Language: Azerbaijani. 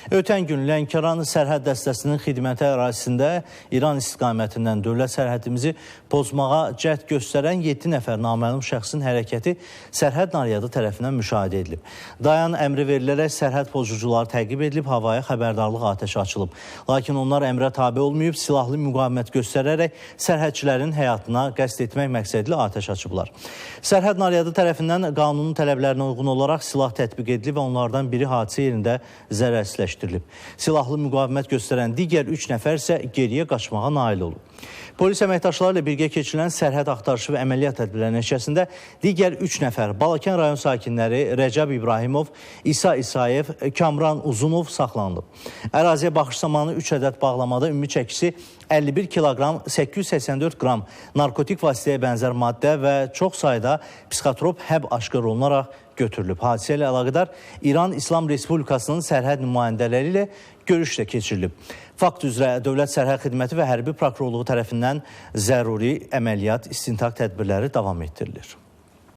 Ötən gün Lənkəran sərhəd dəstəsinin xidməti ərazisində İran istiqamətindən dövlət sərhədimizi pozmağa cəhd göstərən 7 nəfər naməlum şəxsin hərəkəti sərhəd naryadı tərəfindən müşahidə edilib. Dayan əmri verilərək sərhəd pozucuları təqib edilib, havaya xəbərdarlıq atəşi açılıb. Lakin onlar əmrə tabe olmayıb, silahlı müqavimət göstərərək sərhədçilərin həyatına qəsd etmək məqsədilə atəş açıblar. Sərhəd naryadı tərəfindən qanunun tələblərinə uyğun olaraq silah tətbiq edilib və onlardan biri hadisə yerində zərərsizləşdirilib. Silahlı müqavimət göstərən digər 3 nəfər isə geriyə qaçmağa nail olub. Polis əməkdaşları ilə birgə keçirilən sərhəd axtarışı və əməliyyat tədbirləri nəticəsində digər 3 nəfər Balakən rayon sakinləri Rəcəb İbrahimov, İsa İsayev, Kamran Uzunov saxlanılıb. Əraziyə baxış zamanı 3 ədəd bağlamada ümumi çəkisi 51 kiloqram 884 qram narkotik vasitəyə bənzər maddə və çox sayda psixotrop həb aşkar olunaraq götürülüb. Hadisə ilə əlaqədar İran İslam Respublikasının sərhəd nümayəndələri ilə görüş də keçirilib. Fakt üzrə Dövlət Sərhəd Xidməti və Hərbi Prokurorluğu tərəfindən zəruri əməliyyat, istintaq tədbirləri davam etdirilir.